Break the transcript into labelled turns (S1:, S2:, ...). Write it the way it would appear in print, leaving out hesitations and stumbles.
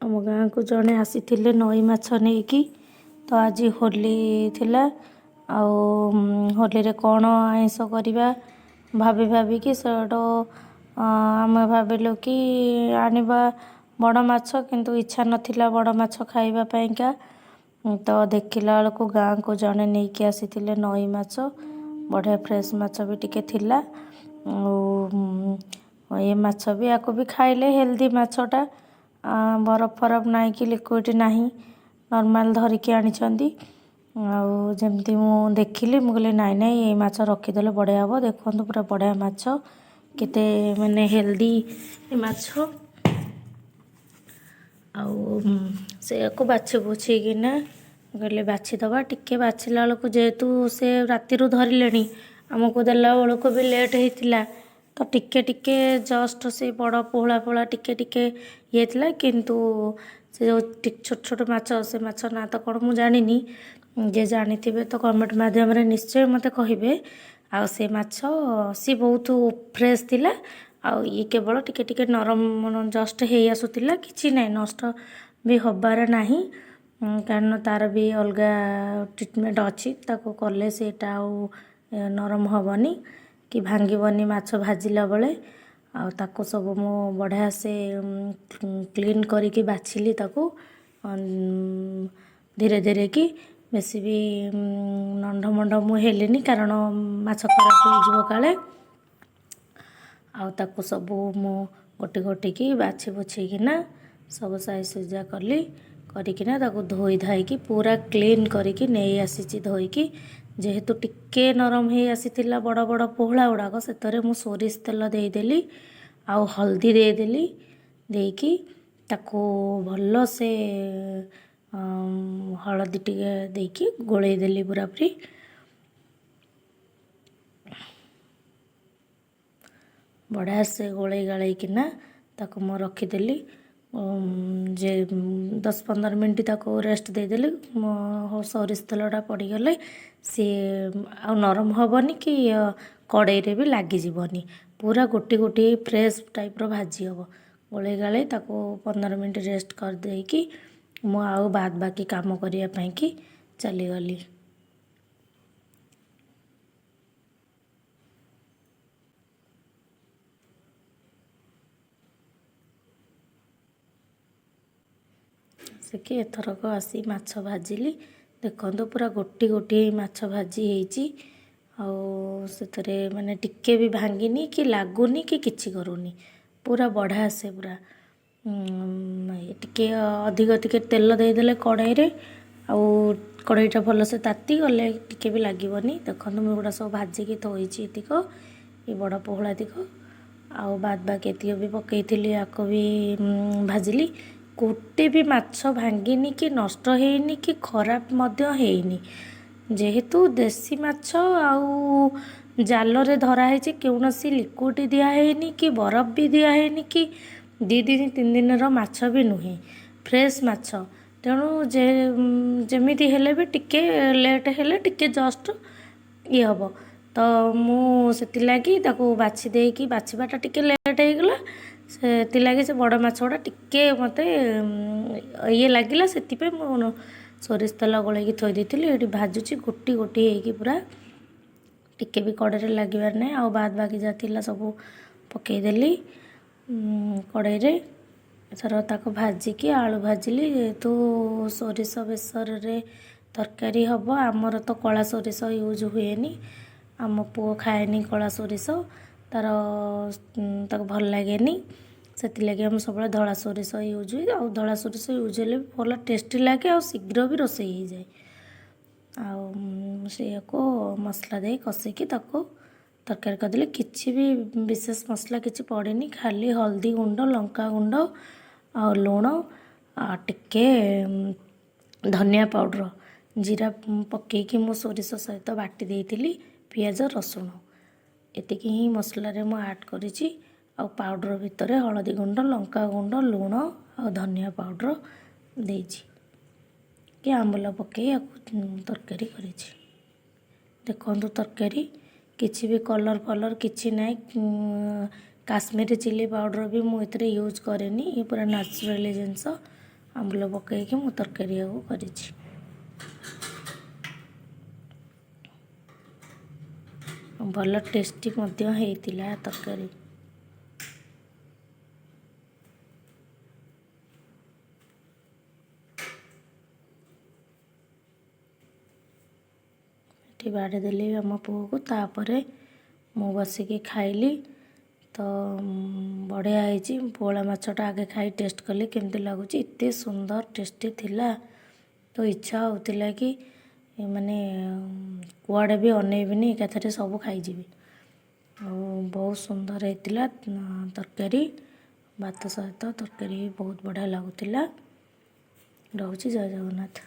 S1: ଆମ ଗାଁକୁ ଜଣେ ଆସିଥିଲେ ନଈ ମାଛ ନେଇକି। ତ ଆଜି ହୋଲି ଥିଲା, ଆଉ ହୋଲିରେ କ'ଣ ଆଇଁଷ କରିବା ଭାବି ଭାବିକି ସେଇଠୁ ଆମେ ଭାବିଲୁ କି ଆଣିବା ବଡ଼ ମାଛ, କିନ୍ତୁ ଇଚ୍ଛା ନଥିଲା ବଡ଼ ମାଛ ଖାଇବା ପାଇଁକା। ତ ଦେଖିଲା ବେଳକୁ ଗାଁକୁ ଜଣେ ନେଇକି ଆସିଥିଲେ ନଈ ମାଛ, ବଢ଼ିଆ ଫ୍ରେଶ୍ ମାଛ ବି ଟିକେ ଥିଲା। ଆଉ ଏ ମାଛ ବି ୟାକୁ ବି ଖାଇଲେ ହେଲ୍ଦି ମାଛଟା, ବରଫ ଫରଫ ନାହିଁ କି ଲିକ୍ୱିଡ଼ ନାହିଁ, ନର୍ମାଲ୍ ଧରିକି ଆଣିଛନ୍ତି। ଆଉ ଯେମିତି ମୁଁ ଦେଖିଲି, ମୁଁ କହିଲି ନାଇଁ ନାଇଁ, ଏଇ ମାଛ ରଖିଦେଲେ ବଢ଼ିଆ ହେବ। ଦେଖନ୍ତୁ, ପୁରା ବଢ଼ିଆ ମାଛ, କେତେ ମାନେ ହେଲ୍ଦି ଏ ମାଛ। ଆଉ ସେଇଆକୁ ବାଛି ବୁଛିକିନା ମୁଁ କହିଲି ବାଛିଦେବା ଟିକେ। ବାଛିଲା ବେଳକୁ ଯେହେତୁ ସେ ରାତିରୁ ଧରିଲେଣି, ଆମକୁ ଦେଲା ବେଳକୁ ବି ଲେଟ୍ ହେଇଥିଲା, ତ ଟିକେ ଟିକେ ଜଷ୍ଟ ସେଇ ବଡ଼ ପୋହଳା ଫୋହଳା ଟିକେ ଟିକେ ଇଏ ଥିଲା। କିନ୍ତୁ ସେ ଯେଉଁ ଛୋଟ ଛୋଟ ମାଛ, ସେ ମାଛ ନାଁ ତ କ'ଣ ମୁଁ ଜାଣିନି, ଯିଏ ଜାଣିଥିବେ ତ କମେଣ୍ଟ ମାଧ୍ୟମରେ ନିଶ୍ଚୟ ମୋତେ କହିବେ। ଆଉ ସେ ମାଛ ସିଏ ବହୁତ ଫ୍ରେଶ୍ ଥିଲା, ଆଉ ଇଏ କେବଳ ଟିକେ ଟିକେ ନରମ ଜଷ୍ଟ ହେଇ ଆସୁଥିଲା। କିଛି ନାହିଁ, ନଷ୍ଟ ବି ହେବାର ନାହିଁ, କାରଣ ତା'ର ବି ଅଲଗା ଟ୍ରିଟମେଣ୍ଟ ଅଛି, ତାକୁ କଲେ ସେଇଟା ଆଉ ନରମ ହେବନି କି ଭାଙ୍ଗିବନି ମାଛ ଭାଜିଲା ବେଳେ। ଆଉ ତାକୁ ସବୁ ମୁଁ ବଢ଼ିଆ ସେ କ୍ଲିନ୍ କରିକି ବାଛିଲି ତାକୁ ଧୀରେ ଧୀରେ କି, ବେଶୀ ବି ନଣ୍ଡ ମୁଁ ହେଲିନି, କାରଣ ମାଛ ଖରାପ ହେଇଯିବ କାଳେ। ଆଉ ତାକୁ ସବୁ ମୁଁ ଗୋଟି ଗୋଟିକି ବାଛି ବୁଛିକିନା ସବୁ ସାଇଜ୍ ସୁଜା କଲି, କରିକିନା ତାକୁ ଧୋଇ ଧାଇକି ପୁରା କ୍ଲିନ୍ କରିକି ନେଇ ଆସିଛି ଧୋଇକି। ଯେହେତୁ ଟିକେ ନରମ ହେଇ ଆସିଥିଲା ବଡ଼ ବଡ଼ ପୋହଳା ଗୁଡ଼ାକ, ସେଥିରେ ମୁଁ ସୋରିଷ ତେଲ ଦେଇଦେଲି ଆଉ ହଳଦୀ ଦେଇଦେଲି। ଦେଇକି ତାକୁ ଭଲସେ ହଳଦୀ ଟିକେ ଦେଇକି ଗୋଳେଇ ଦେଲି ପୁରାପୁରି। ବଢ଼ିଆ ସେ ଗୋଳେଇ ଗାଳେଇକିନା ତାକୁ ମୁଁ ରଖିଦେଲି ଯେ 10-15 ମିନିଟ୍ ତାକୁ ରେଷ୍ଟ ଦେଇଦେଲି। ସୋରିଷ ତେଲଟା ପଡ଼ିଗଲେ ସିଏ ଆଉ ନରମ ହେବନି କି କଡ଼େଇରେ ବି ଲାଗିଯିବନି, ପୁରା ଗୋଟି ଗୋଟି ଫ୍ରେଶ୍ ଟାଇପ୍ର ଭାଜି ହେବ। ଗୋଳେଇ ଗାଳେଇ ତାକୁ 15 ମିନିଟ୍ ରେଷ୍ଟ କରିଦେଇକି ମୁଁ ଆଉ ବାଦ ବାକି କାମ କରିବା ପାଇଁକି ଚାଲିଗଲି। ସେକି ଏଥରକ ଆସି ମାଛ ଭାଜିଲି। ଦେଖନ୍ତୁ, ପୁରା ଗୋଟି ଗୋଟି ମାଛ ଭାଜି ହେଇଛି, ଆଉ ସେଥିରେ ମାନେ ଟିକେ ବି ଭାଙ୍ଗିନି କି ଲାଗୁନି କି କିଛି କରୁନି, ପୁରା ବଢ଼ିଆ ସେ ପୁରା। ଟିକେ ଅଧିକ ଟିକେ ତେଲ ଦେଇଦେଲେ କଡ଼େଇରେ ଆଉ କଡ଼େଇଟା ଭଲସେ ତାତିଗଲେ ଟିକେ ବି ଲାଗିବନି। ଦେଖନ୍ତୁ, ମୁଁ ଏଗୁଡ଼ା ସବୁ ଭାଜିକି ଥୋଇଛି, ଏତିକ ଏ ବଡ଼ ପୋହଳା ଏତିକ, ଆଉ ବାଦ ବାକି ଏତିକ ବି ପକେଇଥିଲି, ଆକୁ ବି ଭାଜିଲି। ଗୋଟେ ବି ମାଛ ଭାଙ୍ଗିନି କି ନଷ୍ଟ ହେଇନି କି ଖରାପ ମଧ୍ୟ ହେଇନି। ଯେହେତୁ ଦେଶୀ ମାଛ ଆଉ ଜାଲରେ ଧରା ହେଇଛି, କୌଣସି ଲିକ୍ୱିଡ଼ ଦିଆହେଇନି କି ବରଫ ବି ଦିଆହେଇନି କି 2 ଦିନ 3 ଦିନର ମାଛ ବି ନୁହେଁ, ଫ୍ରେଶ୍ ମାଛ। ତେଣୁ ଯେ ଯେମିତି ହେଲେ ବି ଟିକେ ଲେଟ୍ ହେଲେ ଟିକେ ଜଷ୍ଟ ଇଏ ହେବ। ତ ମୁଁ ସେଥିଲାଗି ତାକୁ ବାଛି ଦେଇକି, ବାଛିବାଟା ଟିକେ ଲେଟ୍ ହେଇଗଲା, ସେଥିଲାଗି ସେ ବଡ଼ ମାଛ ଗୁଡ଼ା ଟିକେ ମୋତେ ଇଏ ଲାଗିଲା। ସେଥିପାଇଁ ମୁଁ ସୋରିଷ ତେଲ ଗୋଳେଇକି ଥୋଇ ଦେଇଥିଲି। ଏଇଠି ଭାଜୁଛି ଗୋଟି ଗୋଟି ହେଇକି ପୁରା, ଟିକେ ବି କଡ଼େଇରେ ଲାଗିବାର ନାହିଁ। ଆଉ ବାଦ ବାକି ଯାହା ଥିଲା ସବୁ ପକେଇଦେଲି କଡ଼େଇରେ। ଏଥର ତାକୁ ଭାଜିକି ଆଳୁ ଭାଜିଲି। ଯେହେତୁ ସୋରିଷ ବେସରରେ ତରକାରୀ ହେବ, ଆମର ତ କଳା ସୋରିଷ ୟୁଜ୍ ହୁଏନି, ଆମ ପୁଅ ଖାଏନି କଳା ସୋରିଷ, ତାର ତାକୁ ଭଲ ଲାଗେନି। ସେଥିଲାଗି ଆମେ ସବୁବେଳେ ଧଳା ସୋରିଷ ୟୁଜ୍ ହୁଏ। ଆଉ ଧଳା ସୋରିଷ ୟୁଜ୍ ହେଲେ ବି ଭଲ ଟେଷ୍ଟି ଲାଗେ ଆଉ ଶୀଘ୍ର ବି ରୋଷେଇ ହେଇଯାଏ। ଆଉ ସେଇଆକୁ ମସଲା ଦେଇ କଷିକି ତାକୁ ତରକାରୀ କରିଦେଲି। କିଛି ବି ବିଶେଷ ମସଲା କିଛି ପଡ଼ିନି, ଖାଲି ହଳଦୀ ଗୁଣ୍ଡ, ଲଙ୍କା ଗୁଣ୍ଡ ଆଉ ଲୁଣ ଆଉ ଟିକେ ଧନିଆ ପାଉଡ଼ର, ଜିରା ପକେଇକି ମୁଁ ସୋରିଷ ସହିତ ବାଟି ଦେଇଥିଲି, ପିଆଜ ରସୁଣ, ଏତିକି ହିଁ ମସଲାରେ ମୁଁ ଆଡ଼୍ କରିଛି। ଆଉ ପାଉଡ଼ର ଭିତରେ ହଳଦୀ ଗୁଣ୍ଡ, ଲଙ୍କା ଗୁଣ୍ଡ, ଲୁଣ ଆଉ ଧନିଆ ପାଉଡ଼ର ଦେଇଛି କି ଆମ୍ବୁଲ ପକେଇ ଆକୁ ତରକାରୀ କରିଛି। ଦେଖନ୍ତୁ, ତରକାରୀ କିଛି ବି କଲର୍ ଫଲର୍ କିଛି ନାହିଁ। କାଶ୍ମୀରୀ ଚିଲି ପାଉଡ଼ର ବି ମୁଁ ଏଥିରେ ୟୁଜ୍ କରେନି, ଇଏ ପୁରା ନ୍ୟାଚୁରାଲି ଜିନିଷ। ଆମ୍ବୁଲ ପକାଇକି ମୁଁ ତରକାରୀକୁ କରିଛି। ଭଲ ଟେଷ୍ଟି ମଧ୍ୟ ହେଇଥିଲା ତରକାରୀ। ଏଠି ବାଢ଼ିଦେଲି ଆମ ପୁଅକୁ, ତାପରେ ମୁଁ ବସିକି ଖାଇଲି। ତ ବଢ଼ିଆ ହେଇଛି ପୋହଳା ମାଛଟା। ଆଗେ ଖାଇ ଟେଷ୍ଟ କଲି କେମିତି ଲାଗୁଛି। ଏତେ ସୁନ୍ଦର ଟେଷ୍ଟି ଥିଲା, ତ ଇଚ୍ଛା ହେଉଥିଲା କି ମାନେ କୁଆଡ଼େ ବି ଅନେଇବିନି, ଏକାଥରେ ସବୁ ଖାଇଯିବି। ଆଉ ବହୁତ ସୁନ୍ଦର ହେଇଥିଲା ତରକାରୀ। ଭାତ ସହିତ ତରକାରୀ ବହୁତ ବଢ଼ିଆ ଲାଗୁଥିଲା। ରହୁଛି, ଜୟ ଜଗନ୍ନାଥ।